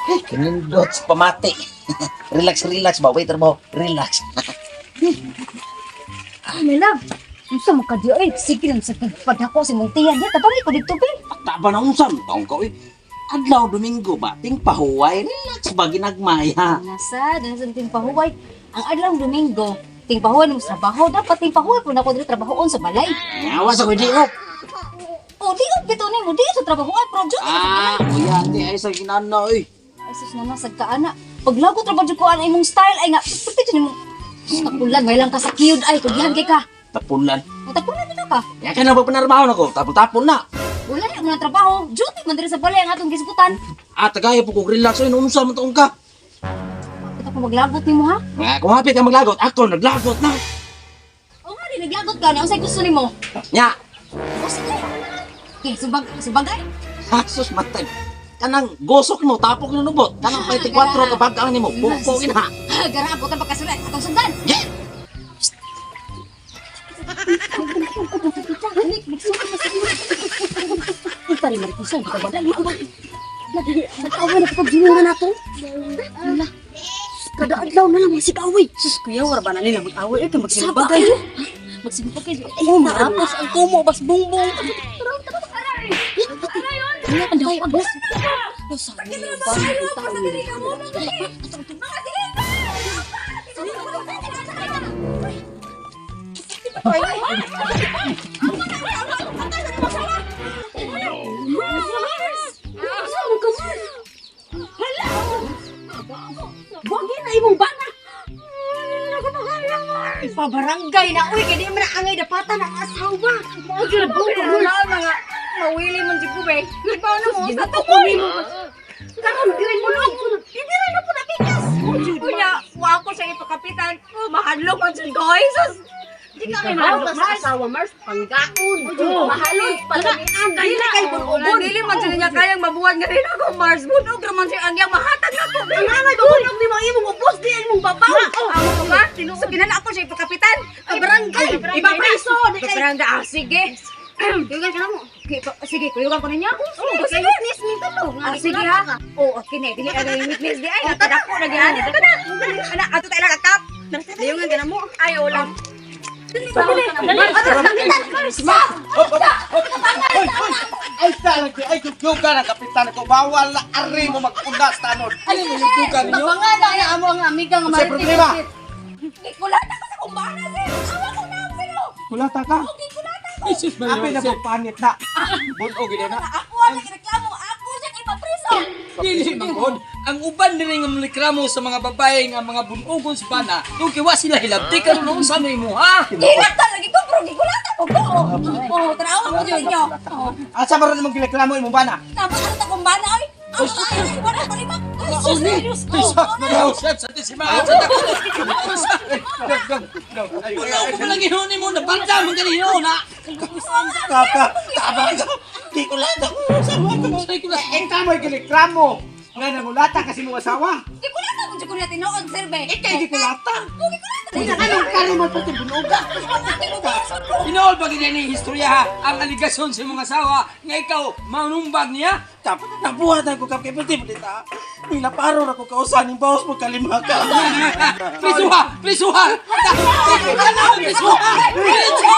Hey, kanindot sa pamati. Relax, relax ba? Waiter ba? Relax. Ay, my love. Unsa man ka di ay? Sige lang sa pagpadako sa imong tiyan. Ya, tabangi ko dito, be. Taba na unsam taong ka, uy. Adlaw Domingo ba? Ting pahuway. Relax ba? Ginagmay, ha? Nasa, nasa ting pahuway. Ang adlaw Domingo, ting pahuway nimo sa trabaho. Dapat ting pahuway po na ko diri trabahoon sa balay. Yawa sa kuy di op. O, di op bitaw nimo, di sa trabahoan, pero dyan sa balay. Ah, kuya, ate, ay sa ginana, uy. Ay, sus naman, sagkaana. Paglagot ra ba jud ko ana imong style ay nga, pwede jud nimo. Sus, tapulan, may lang ka sa kiyod ay, kugihan kay ka. Tapulan. O, tapulan dito ka. Ya ka na ba panarbaho na ko? Tapon-tapon na. Wala na mo ng trabaho. Duty man diri sa balay ang atong gisgutan. Ah, tagaya po kong relax, uy. Unsa man taong ka? Bakit ako maglagot nimo ha? Nga, kung hapit ka maglagot, ako naglagot na. O nga di naglagot ka na unsay gusto nimo? Nya, O sige. Okay, subag subagay. hasos matay. Kanang gosok mo, tapok na nubot. Kanang 24 ka bagang nimo, pukpukin ha. Gara ako ta pagkasulat atong sundan. Yeah! Pare marikusan ka ba dali ang Nag-away na kapag na nato. Ala. Kada adlaw na lang masigaway. Sus, kuya, wala ba na nila mag-away? Ay, Saba magsinabagay. kayo. Magsinabagay. Oh, marapos ang kumo, bas bongbong. Wala ang daw agos. Sabi niyo ba? Ang tao. Wagi na imong bana. Ipabarangay na uy kay di man na angay dapatan ang asawa. Mao gyud Wala mga mawili man si Kube. Ibaw na mo sa tukoy. Karon diri mo log. Diri na po napikas. Kunya, wa ako siya ipakapitan. Oh, mahadlok man siya guys. Sus, Di ka may Ikaw mahadlok ka sa asawa, Mars, panggaon. Mahalon, palamian. Dili kay bunugon. Dili man siya niya kayang mabuhat nga rin ako Mars. Bunog ra man siya ang iyang mahatag na ko. Ang angay, bunog ni mga imong ubos, di imong babaw. Amo ko ba? So kinala ako siya ipakapitan. Barangay, ipapriso. Di kay Barangay, ah, sige. Kuyugan ka na mo. Okay, sige, kuyugan ko ninyo. Oh, Oh, sige. Witness mi talo. Ah, sige ha. Oh, okay na. Dili agay witness di ay. Nakadako na gyud. Ito na. Ana, ato tayo lang kap. Dayungan ka na mo. Ay, wala. Ay, talaga, ay, yugyugan ang kapitan ko. Bawal na ari mo mag-unas, tanod. Ano mo yugyugan ninyo? Pangala na amo ang amiga nga Sa maritig. problema. Gikulata ko sa kumbana sir. Awa ko na sir. Kulata ka. Jesus, Apil na po panit na. Bunog gid na. Ako ang nagreklamo. Ako siya ipapriso. Dili man ang uban diri nga mlikramo sa mga babae nga mga bunugon sa bana, kung kiwa sila hilabti karon unsa may mo ha? Gilata lagi ko pero gikulata ko ko. Oh, tanawa ko jud inyo. Oh, Asa ba ron imong gireklamo imong bana? tapos ano ta kumbana oy? Ako ay wala ko lima. Ay, sus, Sus, Maria Josep, sa tisimaan sa dako. Wala ko pa lang hinunin mo na banda man gani na. Kaka, tama ka. Di kulata ko. Sama ko. Say ko na. Eh, kamoy gireklamo. Nga nangulata kasi mong asawa. Gikulata ko jud ko na tinuod sir be. Ikay gikulata. Gikulata. Anong kari mo pati bunuga? Inool ba gid ni istorya ha? Ang aligasyon sa imong asawa nga ikaw manumbag niya? Dapat nabuhat ako kap kay pati balita. Nilaparo ra ko kausan ning bawas mo kalima ka. Prisuha! Prisuha! Prisuha! Prisuha!